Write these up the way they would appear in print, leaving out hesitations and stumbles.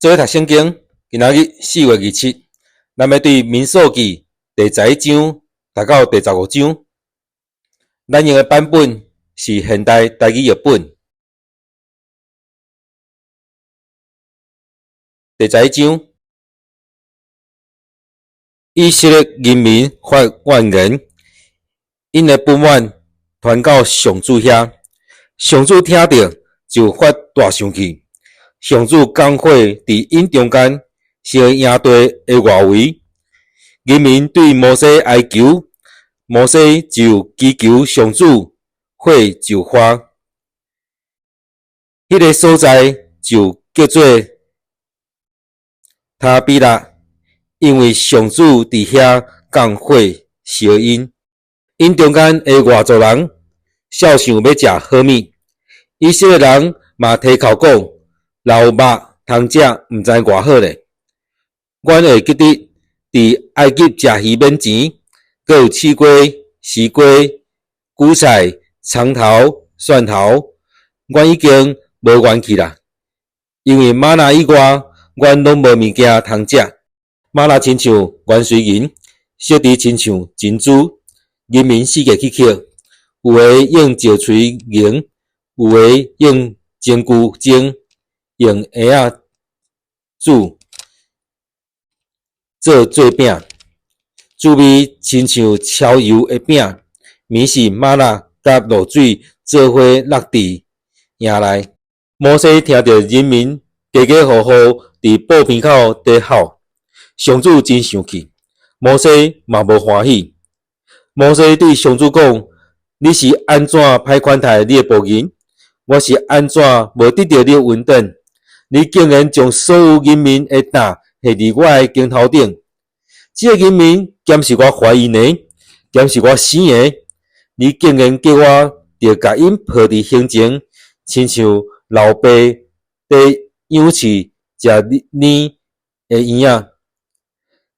做伙讀聖經，今仔日4月27，咱欲對民數記第十一章讀到第十五章。咱用的版本是現代台語譯本。第十一章，以色列人民發怨言，𪜶的不滿傳到上主遐，上主聽著就發大生氣。上主降火佇𪜶中間，燒營地的外圍。人民對摩西哀求，摩西就祈求上主，火就發。彼个所在就叫做塔比拉，因為上主佇遐降火燒𪜶。𪜶中間的外族人肖想欲食好物，以色列人嘛提口講，若有肉通食，毋知偌好咧。阮會記得佇埃及食魚免錢，閣有刺瓜、絲瓜、韭菜、蔥頭、蒜頭，阮已經無元氣啦。因為嗎哪以外，阮攏無物件通食。嗎哪親像芫荽仁，小豬親像珍珠。人民四界去抾，有的用石錘研，有的用蒸具蒸。用鞋仔煮做做餅，滋味親像超油的餅。暝時嗎哪佮露水做伙落佇營內。摩西聽著人民家家戶戶佇布棚口佇吼，上主真生氣，摩西嘛無歡喜。摩西對上主講：你是按怎歹款待你的僕人？我是按怎無得著你的恩典？你竟然將所有人民的擔下佇我的肩頭頂，這个人民敢是我懷孕的，敢是我生的？你竟然叫我著共𪜶抱佇胸前，親像老爸佇養飼食奶的嬰仔，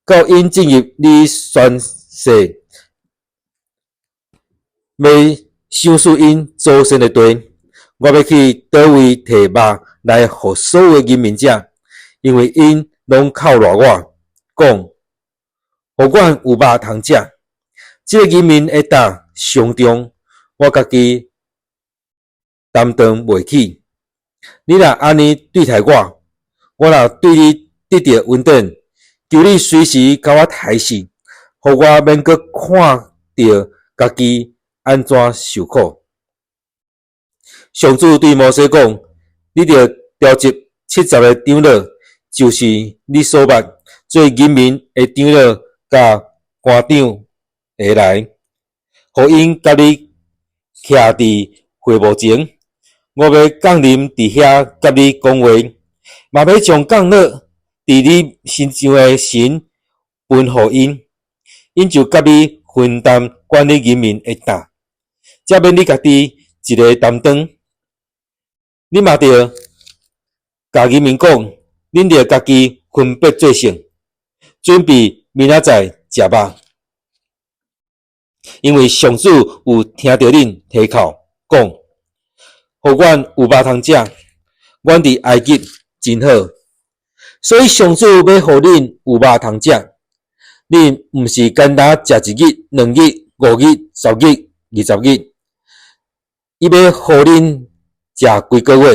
到𪜶進入你宣誓欲賞賜𪜶祖先的地。我欲去佗位提肉來予所有的人民食，因為𪜶攏哭賴我，講，予阮有肉通食。這个人民的擔傷重，我家己擔當袂起。你若按呢對待我，我若對你得著恩典，求你隨時共我刣死，予我免閣看著家己按怎受苦。上主對摩西講：你著召集七十个長老，就是你所捌做人民的長老佮官長下來，予𪜶佮你徛佇會幕前。我欲降臨佇遐佮你講話，嘛欲將降落佇你身上的神分予𪜶，𪜶就佮你分擔管理人民的擔，才免你家己一个擔當。你嘛著共人民講，恁著家己分別做聖，準備明仔載食肉，因為上主有聽著恁提口講，予阮有肉通食，阮佇埃及真好，所以上主欲予恁有肉通食，恁毋是干焦食一日、兩日、五日、十日、二十日，伊欲予恁食規个月，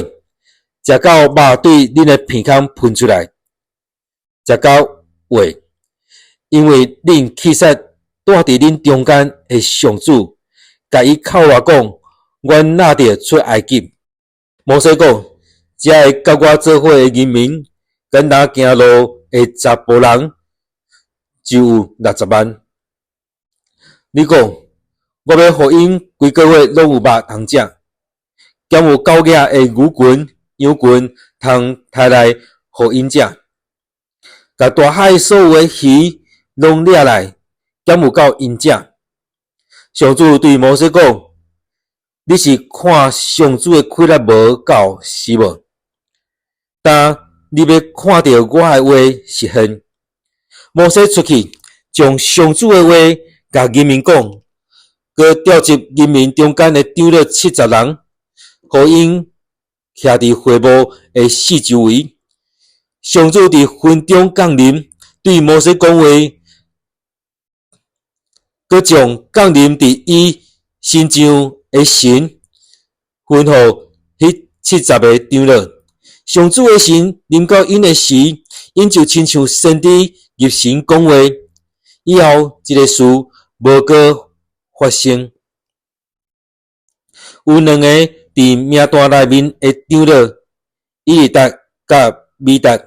食到肉對恁的鼻孔噴出來，食到穢，因為恁棄殺住佇恁中間的上主，共伊哭賴講，阮若著出埃及。摩西講，這个佮我做伙的人民，干焦行路的查埔人就有六十萬。你講，我欲予𪜶規个月攏有肉通食，敢有狗仔的牛群、羊群通刣來予𪜶食？共大海所有的魚攏掠來，敢有夠𪜶食？上主對摩西講：你是看上主的氣力無夠是無？但你欲看著我的話實現。摩西出去，將上主的話共人民講，閣召集人民中間的長老七十人，予𪜶徛佇會幕的四周圍。上主佇雲中降臨，對摩西講話，閣將降臨佇伊身上的神吩予彼七十个長老。上主的神臨到𪜶的時，𪜶就親像先知入神講話。以後，這个事無閣發生。有兩个佇名單內面的長老，以利達佮米達，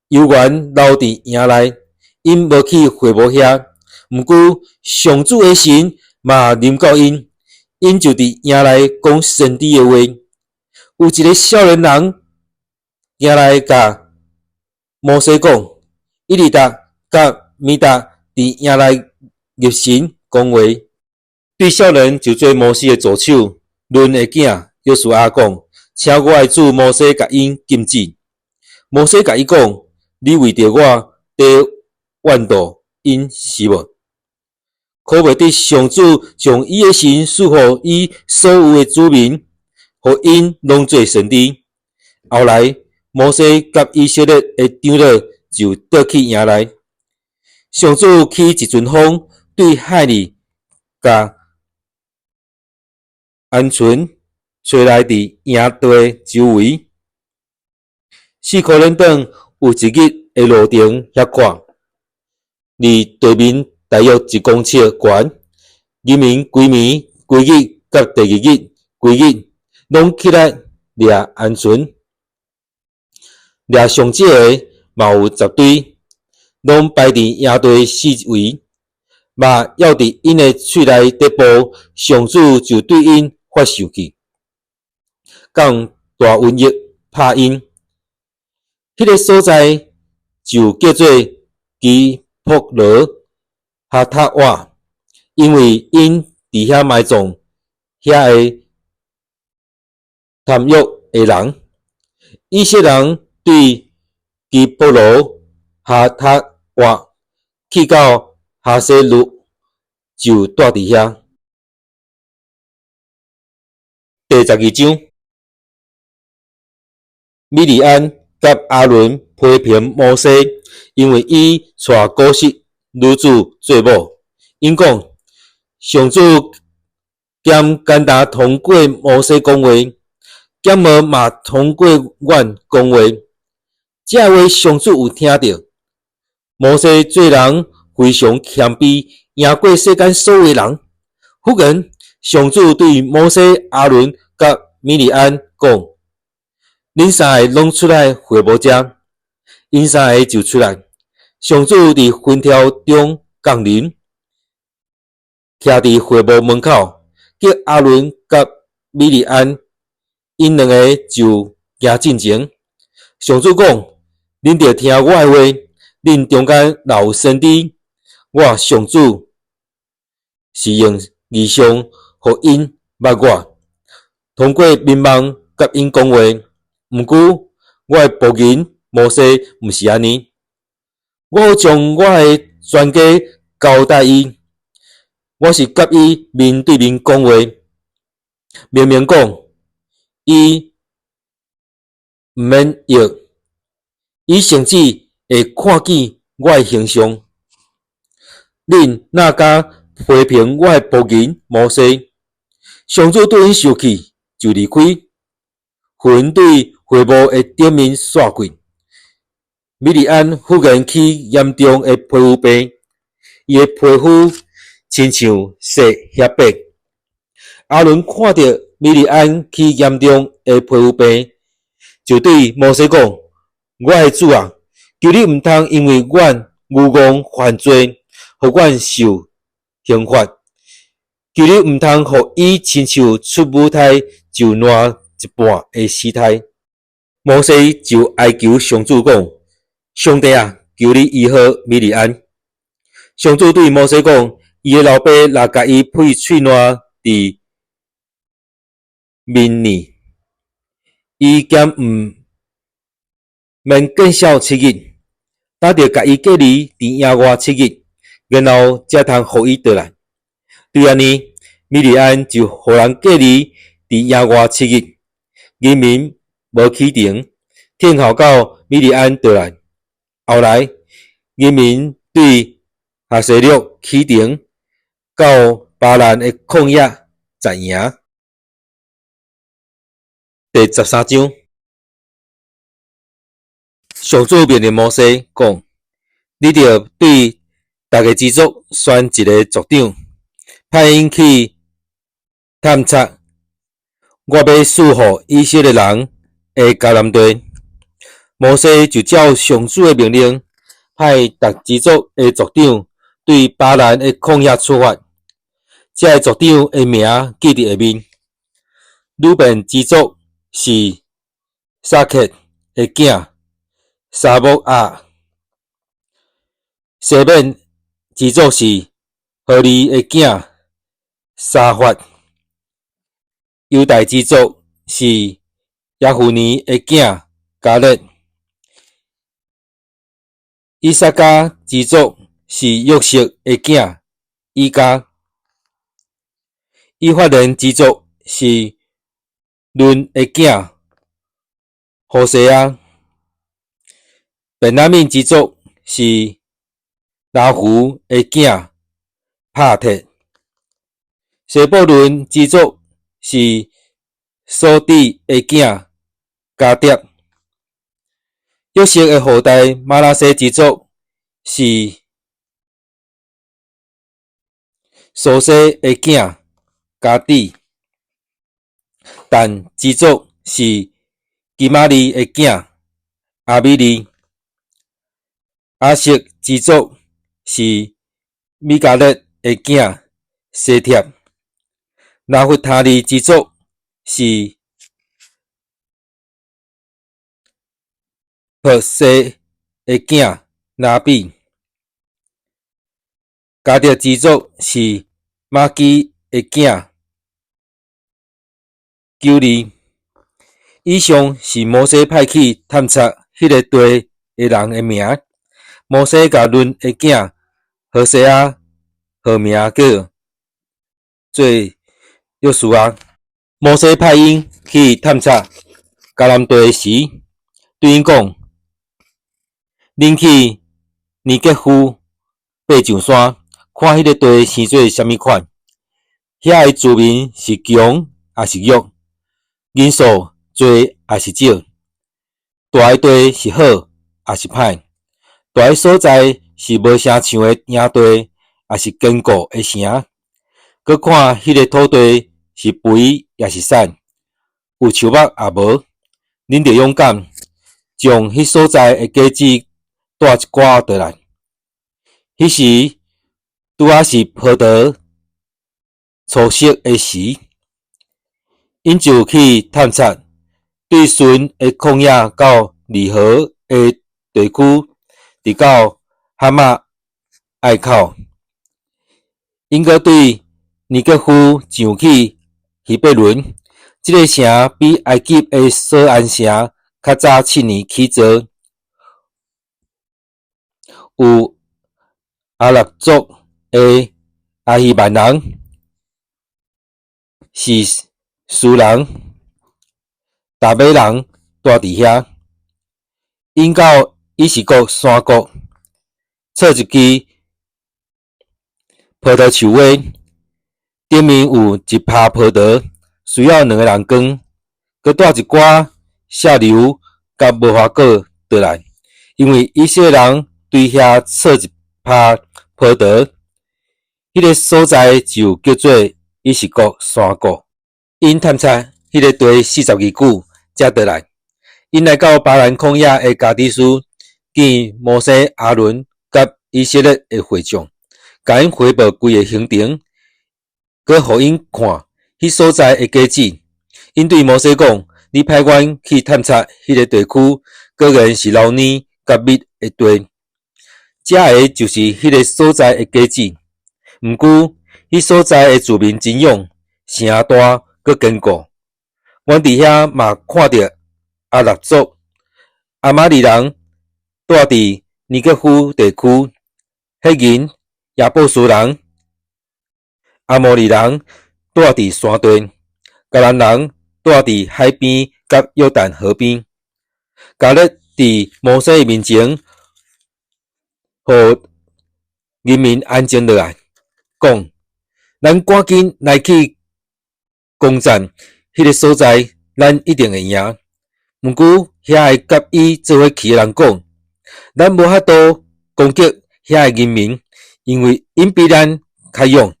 猶原留佇營內，𪜶無去會幕遐。毋過上主的神嘛臨到𪜶，𪜶就佇營內講先知的話。有一个少年人行來共摩西講，以利達佮米達佇營內入神講話。對少年就做摩西的助手，嫩的囝約書亞講，請我的主摩西共𪜶禁止。摩西共伊講，你為著我佇怨妒𪜶是無？可袂得上主將伊的神賜予伊所有的子民，予𪜶攏做先知。後來，摩西佮以色列的長老就倒去營內。上主起一陣風，對海裡共鵪鶉吹來佇營地周圍。四箍輪轉有一日的路程遐闊，離地面大約一公尺懸。人民規暝規日佮第二日規日攏起來掠鵪鶉，掠上少的嘛有十堆，攏排佇營地四圍，肉猶佇𪜶的喙內底部，上主就對𪜶發受氣，降大瘟疫拍𪜶。彼个所在就叫做基薄羅哈塔瓦，因為𪜶佇遐埋葬遐个貪欲的人。以色列人對基薄羅哈塔瓦去到哈西魯，就蹛佇遐。第12章，米利暗佮亞倫批評摩西，因為伊娶古實女子做某。𪜶講，上主敢干焦通過摩西講話，敢無嘛通過阮講話？這話上主有聽著。摩西做人非常謙卑，贏過世間所有的人。忽然，上主對摩西、亞倫佮米利暗講：恁三个攏出來會幕遮。𪜶三个就出來。上主佇雲柱中降臨，徛佇會幕門口，叫亞倫佮米利暗，𪜶兩个就行進前。上主講：恁著聽我的話，恁中間若有先知，我上主是用異象予𪜶捌我，通過眠夢佮𪜶講話。毋過，我的僕人摩西毋是按呢，我好將我的全家交代伊，我是佮伊面對面講話，明明講，伊毋免臆，伊甚至會看見我的形象。恁哪敢批評我的僕人摩西？上主對𪜶受氣，就離開。雲對會幕的頂面散開。米利暗忽然起嚴重的皮膚病，伊的皮膚親像雪遐白。亞倫看著米利暗起嚴重的皮膚病，就對摩西講：我的主啊，求你毋通因為阮愚戇犯罪，予阮受刑罰。求你毋通予伊親像出母胎就爛一半的死胎。摩西就哀求上主講：上帝啊，求你醫好米利暗。上主對摩西講：伊的老爸若共伊配喙瀾佇面裡，伊敢毋免見笑七日，打著共伊隔離佇營外七日，然後才通予伊倒來。對按呢，米利暗就予人隔離佇營外七日，人民無起床，等候到米利暗倒來。後來，人民對哈西略啟程，到巴蘭的曠野紮營。第13章，上主命令摩西講：你著對逐个支族選一个族長，派𪜶去探查我欲賜予以色列人的迦南地。摩西就照上主的命令，派逐支族的族長對巴蘭的曠野出發。這个族長的名記佇下面：呂便支族是撒結的囝沙木亞；西緬支族是何利的囝沙法；猶大支族是耶孚尼的囝迦勒；以薩迦支族是約瑟的囝以加；以法蓮支族是嫩的囝何西阿；便雅憫支族是拉弗的囝帕鐵；西布倫支族是掃底的囝迦得；約瑟的後代瑪拿西支族是蘇西的囝迦底；但支族是基瑪利的囝亞米利；亞設支族是米迦勒的囝西帖；拿弗他利支族是波西的囝拿比；迦得支族是瑪基的囝久利。以上是摩西派去探查彼个地的人的名。摩西共嫩的囝何西阿號名叫做約書亞。摩西派𪜶去探查迦南地時，對𪜶講：恁去尼結夫爬上山，看彼个地生做啥物款，遐的住民是強抑是弱，人數濟抑是少，蹛的地是好抑是歹，蹛的所在是無城牆的營地，抑是堅固的城。閣看彼个土地是肥抑是瘦，有樹木抑無，恁著勇敢，將彼所在的果子帶一寡倒來。彼時拄仔是葡萄初熟的時，𪜶就去探查，對遜的曠野到利河的地區，直到哈馬隘口。𪜶閣對尼結夫上去希伯崙，這个城比埃及的索安城較早7年起造，有亞納族的亞希曼人、示書人、達美人蹛佇遐。𪜶到以實國山谷，插一支葡萄樹芽，頂面有一葩葡萄，需要兩个人扛，閣帶一寡石榴佮無花果倒來，因為以色列人對遐插一葩葡萄，彼个所在就叫做以實國山谷。𪜶探查彼个地42日久，才倒來。𪜶來到巴蘭曠野的加低斯，見摩西、亞倫佮以色列的會眾，共𪜶匯報規个行程，閣予𪜶看彼所在的果子。𪜶對摩西講：你派阮去探查彼个地區，果然是流奶佮蜜的地。食的就是彼个所在的果子。毋過，彼所在的住民真勇，城大閣堅固。阮佇遐嘛看著亞納族、亞瑪力人蹛佇尼結夫地區，赫人、耶布斯人、阿摩利人蹛佇山地，迦南人蹛佇海邊佮約旦河邊。迦勒佇摩西面前，予人民安靜落來，講：咱趕緊來去攻佔彼个所在，咱一定會贏。毋過遐个佮伊做伙去的人講：咱無法度攻擊遐个人民，因為𪜶比咱較勇。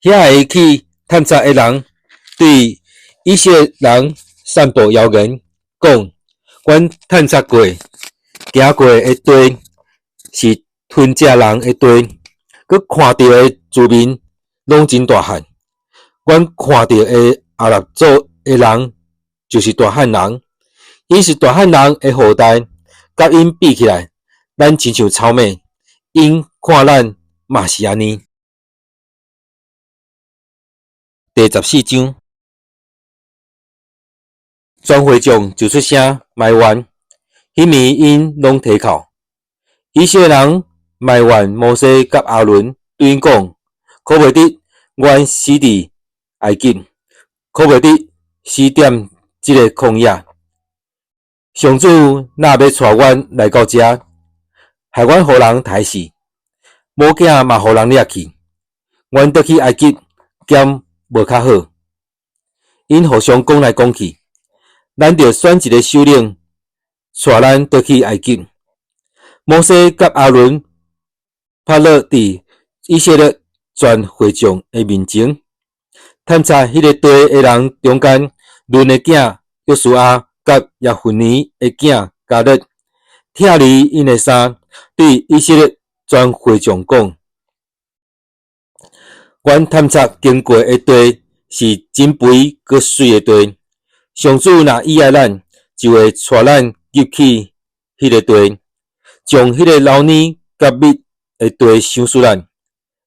遐个去探查的人對以色列人散布謠言，講：阮探查過，行過的地是吞食人的地，閣看著的住民攏真大漢。阮看著的亞納族的人就是大漢人，𪜶是大漢人的後代，佮𪜶比起來，咱親像草蜢，𪜶看咱嘛是按呢。第14章，全會眾就出聲埋怨，彼暝𪜶攏提哭。以色列人埋怨摩西佮亞倫，對𪜶講：可袂得，阮死佇埃及，可袂得死踮這个曠野。上主若欲帶阮來到遮，害阮予人刣死，某囝嘛予人掠去，阮倒去埃及，敢無較好？𪜶互相講來講去，咱著選一个首領，帶咱倒去埃及。摩西佮亞倫拍落佇以色列全會眾的面前，探查彼个地的人中間，嫩的囝約書亞佮耶孚尼的囝迦勒，拆離𪜶的衫，對以色列全會眾講：阮探查經過的地是真肥閣媠的地，上主若喜愛咱，就會帶咱入去彼个地，將彼个流奶佮蜜的地賞賜咱。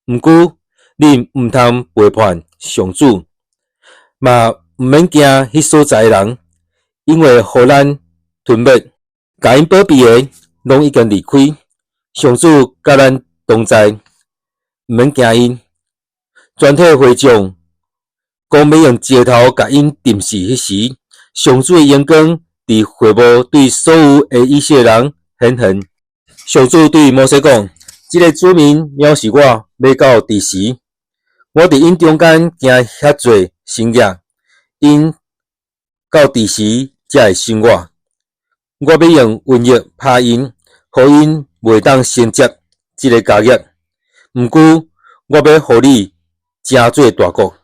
毋過，恁毋通背叛上主，嘛毋免驚彼所在的人，𪜶會予咱吞滅，共𪜶保庇的攏已經離開。上主佮咱同在，毋免驚𪜶。全體會眾講欲用石頭共𪜶釘死彼時，上主的榮光佇會幕對所有的以色列人顯現。上主對摩西講：這个子民藐視我，欲到佇時？我佇𪜶中間行遐濟神跡，𪜶到佇時才會信我？我欲用瘟疫拍𪜶，予𪜶袂當承接這个家業。毋過，我欲予你成做大國，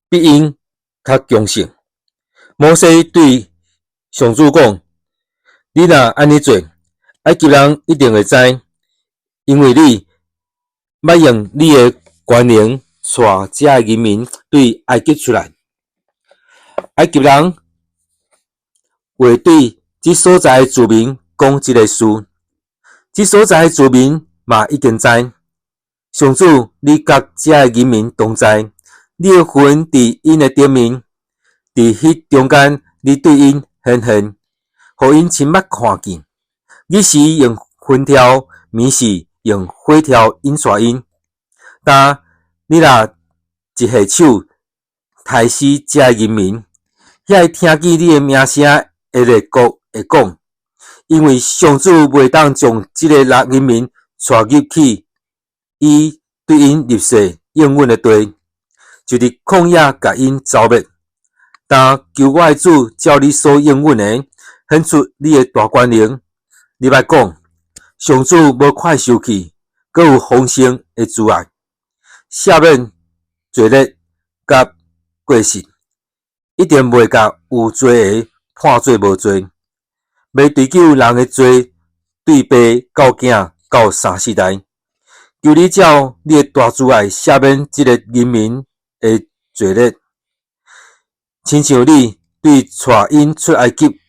比𪜶較強盛。摩西對上主講：你若按呢做，埃及人一定會知，因為你捌用你的權能帶這个人民對埃及出來。埃及人會對這所在的住民講這个事，這所在的住民嘛已經知。上主，你佮這个人民同在，你的雲佇𪜶的頂面，佇彼中間，你對𪜶顯現，予𪜶親目看見。日時用雲柱，暝時用火柱引帶𪜶。但你若一下手刣死這个人民，遐个聽見你的名聲的列國會講：因為上主袂當將這个人民帶入去，伊對𪜶立誓應允的地，就佇曠野共𪜶剿滅。但求我的主照你所應允的，顯出你的大權能。你欲講，上主無快受氣，閣有豐盛的慈愛，赦免罪孽佮過失，一定袂共有罪的判做無罪，欲追究人的罪，對爸到囝到三四代。求你照你的大慈愛赦免這个人民的罪孽，親像你對帶𪜶出埃及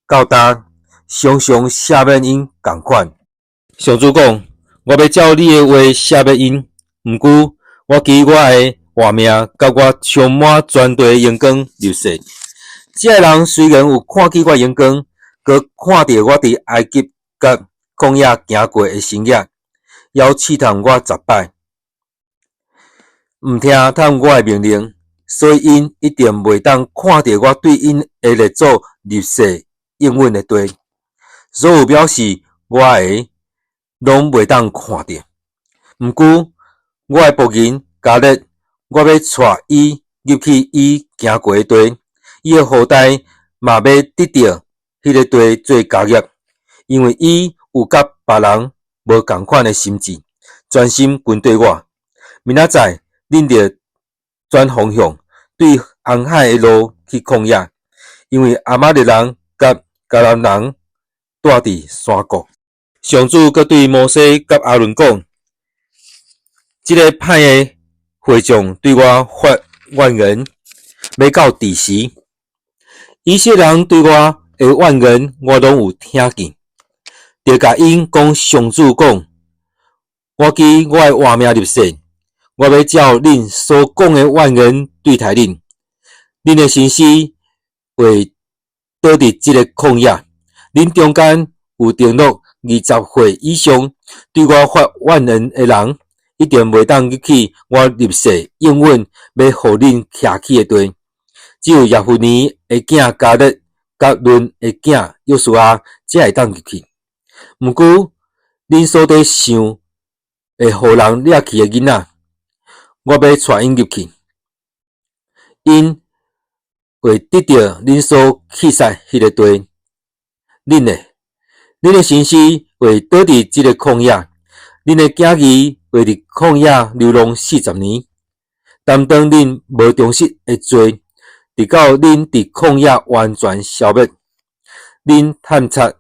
到今，常常赦免𪜶仝款。上主講：我欲照你的話赦免𪜶。毋過，我基於我的活命，佮我充滿全地的榮光立誓。這个人雖然有看見我榮光，閣看著我佇埃及佮曠野行過的神跡，猶試探我十擺，毋聽從我的命令，所以𪜶一定袂當看著我對𪜶的列祖立誓應允的地。所有表示我的，攏袂當看著。毋過，我的僕人迦勒，我欲帶伊入去伊行過的地，伊的後代嘛欲得著彼个地做家業，因為伊有佮別人無仝款的心志，專心跟綴我。明仔載，恁著轉方向，對紅海的路去曠野，因為亞瑪力人佮迦南人蹛佇山谷。上主閣對摩西佮亞倫講：這个歹的會眾對我發怨言，欲到佇時？以色列人對我的怨言，我攏有聽見。著共𪜶講上主講：我基我的活命立誓，我欲照恁所講的怨言對待恁。恁的身屍會倒佇這个曠野。恁中間有長老20歲以上對我發怨言的人，一定袂當入去我立誓應允欲予恁徛去的地。只有耶孚尼的囝迦勒佮嫩的囝約書亞才會當入去。毋過，恁所綴想會予人掠去的囡仔，我欲帶𪜶入去，𪜶會得著恁所棄殺彼个地。恁呢？恁的身屍會倒佇這个曠野，恁的囝兒會佇曠野流浪40年，擔當恁無忠實的罪，直到恁佇曠野完全消滅。恁探查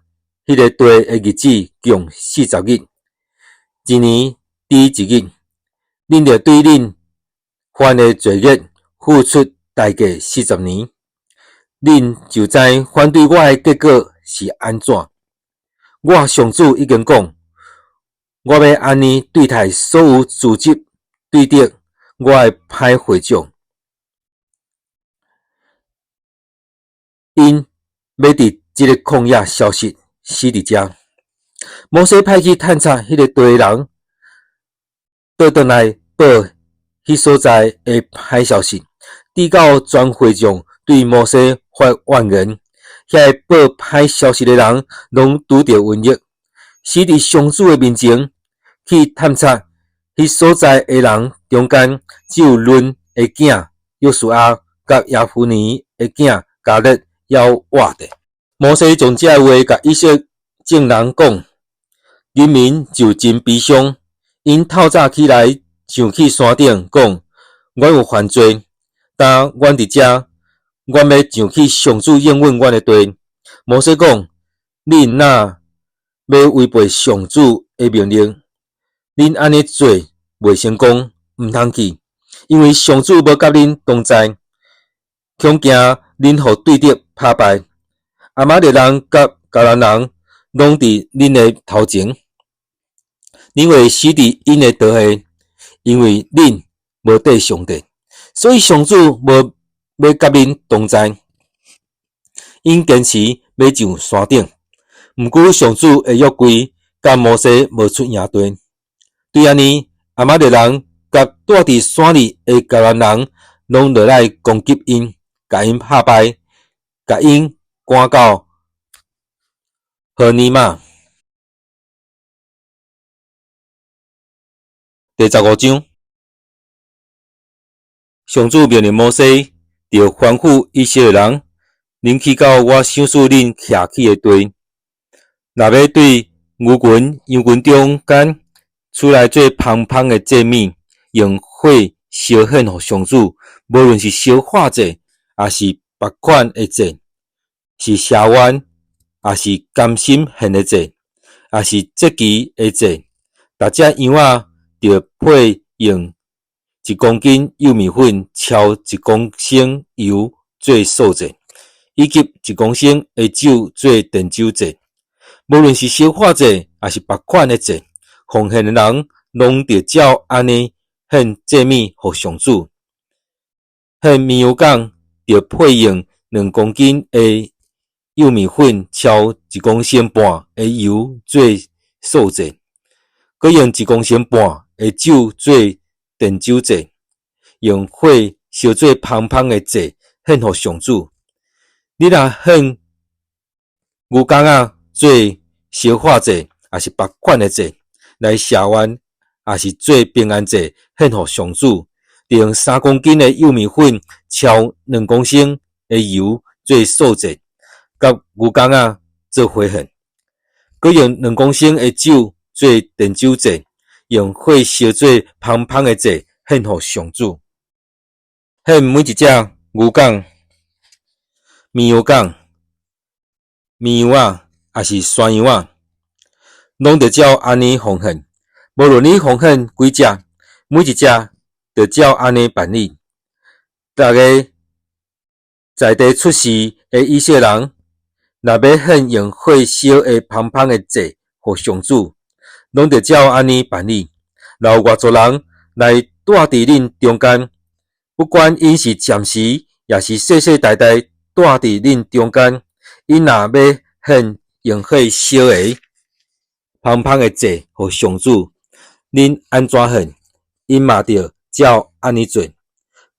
彼个地的日子共40日，一年抵一日。恁著對恁犯的罪孽付出代價四十年，恁就知反對我的結果是按怎。我上主已經講，我欲按呢對待所有組織對敵我的歹會眾，𪜶欲佇這个曠野消失，死佇遮。摩西派去探查彼个地的人，倒轉來報彼所在的歹消息，直到全會眾對摩西發怨言。遐个報歹消息的人，攏拄著瘟疫，死佇上主的面前。去探查彼所在的人中間，只有嫩的囝約書亞佮耶孚尼的囝迦勒猶活著。摩西將這話共以色列眾人講，人民就真悲傷。𪜶透早起來上去山頂，講：阮有犯罪，今阮佇遮，阮欲上去上主應允阮的地。摩西講：恁若欲違背上主的命令，恁按呢做袂成功，毋通去，因為上主無佮恁同在，恐驚恁予對敵拍敗。亞瑪力人佮迦南人攏佇恁的頭前，恁會死佇𪜶的刀下，因為恁無綴上帝，所以上主無欲佮恁同在。𪜶堅持欲上山頂，毋過上主的約櫃佮摩西無出營地。對按呢，亞瑪力人佮蹛佇山裡的迦南人攏落來攻擊𪜶，共𪜶拍敗，共𪜶趕到何尼瑪。第15章，上主命令摩西，著吩咐以色列人：恁去到我賞賜恁徛去的地，若欲對牛群、羊群中間取來做芳芳的祭物，用火燒獻予上主，無論是燒化祭，抑是別款的祭，是赦願，抑是甘心獻的祭，抑是節期的祭，逐隻羊仔著配用1公斤幼麵粉摻1公升油做素祭，以及1公升的酒做奠酒祭。無論是燒化祭，抑是別款的祭，奉獻的人攏著照按呢獻祭物予上主。獻綿羊犅，著配用2公斤的幼麵粉摻1公升半的油做素祭，閣用1公升半的酒做奠酒祭，用火燒做芳芳的祭獻予上主。你若獻牛犅仔做燒化祭，抑是別款的祭來謝願，抑是做平安祭獻予上主，著用3公斤的幼麵粉，澆2公升的油做素祭，佮牛犅仔做火獻，閣用兩公升的酒做奠酒祭，用火燒做芳香的祭獻予上主。獻每一隻牛犅、綿羊犅、綿羊仔，抑是山羊仔，攏著照按呢奉獻。無論你奉獻幾隻，每一隻著照按呢辦理。逐个在地出世的以色列人，若欲獻用火燒的芳香的祭予上主，攏著照按呢辦理。若有外族人來蹛佇恁中間，不管𪜶是暫時，抑是世世代代蹛佇恁中間，𪜶若欲獻用火燒的芳香的祭予上主，恁按怎獻，𪜶嘛著照按呢做。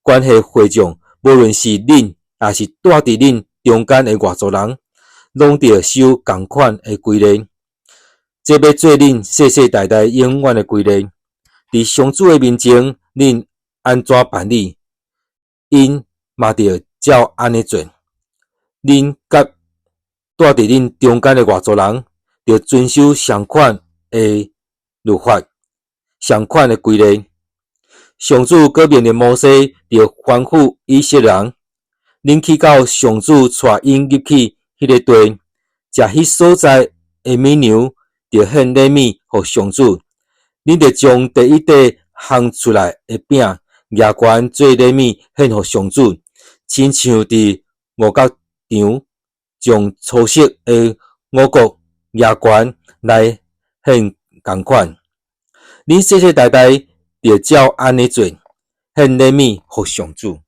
關係會眾，無論是恁，抑是蹛佇恁中間的外族人，攏著守仝款的規例。這欲做恁世世代代永遠的規例。佇上主的面前，恁按怎辦理，𪜶嘛著照按呢做。恁佮蹛佇恁中間的外族人，著遵守相款的律法，相款的規例。上主閣命令摩西，著吩咐以色列人：恁去到上主帶𪜶入去彼个地，食彼所在的物糧，著獻禮物予上主。恁著將第一塊烘出來的餅，舉懸做禮物獻予上主，親像佇五穀場將初熟的五穀舉懸來獻仝款。恁世世代代著照按呢做，獻禮物予上主。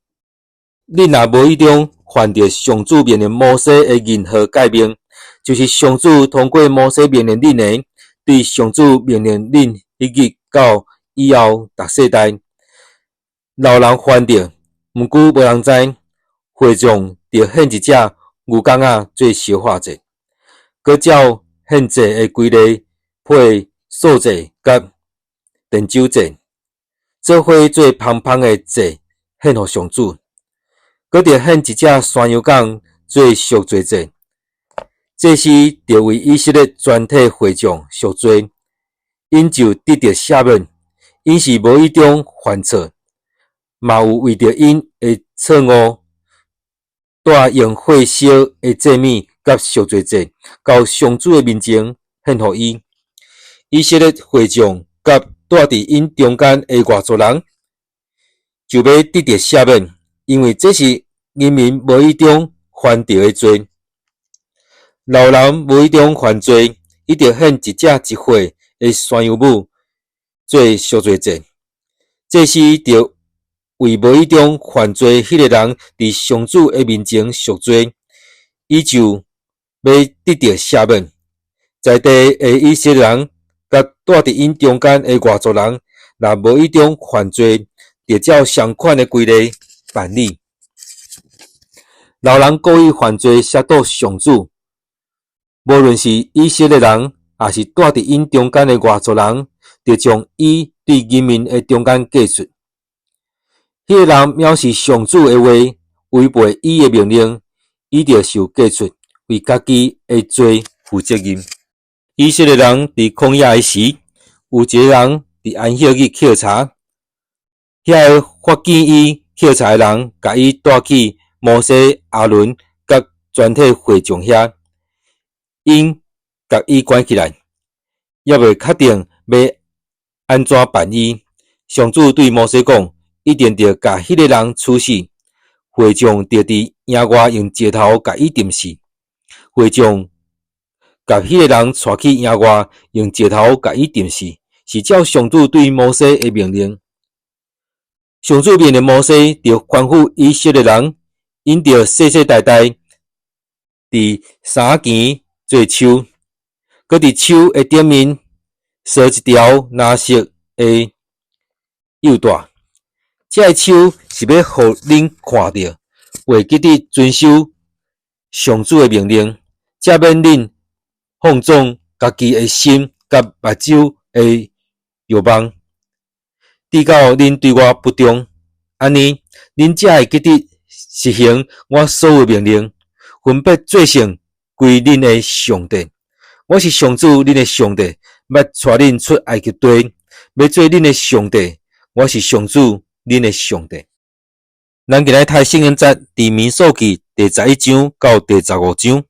恁若無意中犯著上主命令摩西的任何誡命，就是上主通過摩西命令恁的，對上主命令恁彼日到以後逐世代，若有人犯著，毋過無人知，會眾著獻一隻牛犅仔做燒化祭，閣照獻祭的規例配素祭佮奠酒祭，做伙做芳香的祭獻予上主。閣著獻一隻山羊犅做贖罪祭，祭司著為以色列全體會眾贖罪，𪜶就得著赦免。𪜶是無意中犯錯，嘛有為著𪜶的錯誤，帶用火燒的祭物佮贖罪祭到上主的面前獻予伊。以色列會眾佮蹛佇𪜶中間的外族人，就欲得著赦免，因為這是人民無意中犯著的罪。若有人無意中犯罪，伊著獻一隻一歲的山羊母做贖罪祭。祭司著為無意中犯罪彼个人佇上主的面前贖罪，伊就欲得著赦免。在地的以色列人佮蹛佇𪜶中間的外族人，若無意中犯罪，著照相款的規例辦理。若有人故意犯罪，褻瀆上主，無論是以色列人，抑是蹛佇𪜶中間的外族人，著將伊對人民的中間革除。彼个人藐視上主的話，違背伊的命令，伊著受革除，為家己的罪負責任。以色列人佇曠野的時，有一个人佇安息日抾柴，遐个發現伊抾柴的人，共伊帶去摩西、亞倫佮全體會眾遐，𪜶共伊關起來，猶未確定欲按怎辦伊。上主對摩西講：一定著共彼个人處死，會眾著佇營外用石頭共伊釘死。會眾共彼个人帶去營外，用石頭共伊釘死，是照上主對摩西的命令。上主命令摩西，著吩咐以色列人，𪜶著世世代代佇衫仔墘做鬥，閣佇鬥的頂面束一條藍色的幼帶。這个鬥是欲予恁看著，會記得遵守上主的命令，才免恁放縱家己的心佮目睭的欲望，直到恁對我不忠，按呢，恁才會記得實行我所有命令，分別做聖歸恁的上帝。我是上主恁的上帝，捌帶恁出埃及地，欲做恁的上帝。我是上主恁的上帝。咱今日讀聖經節，佇民數記第11章到第15章。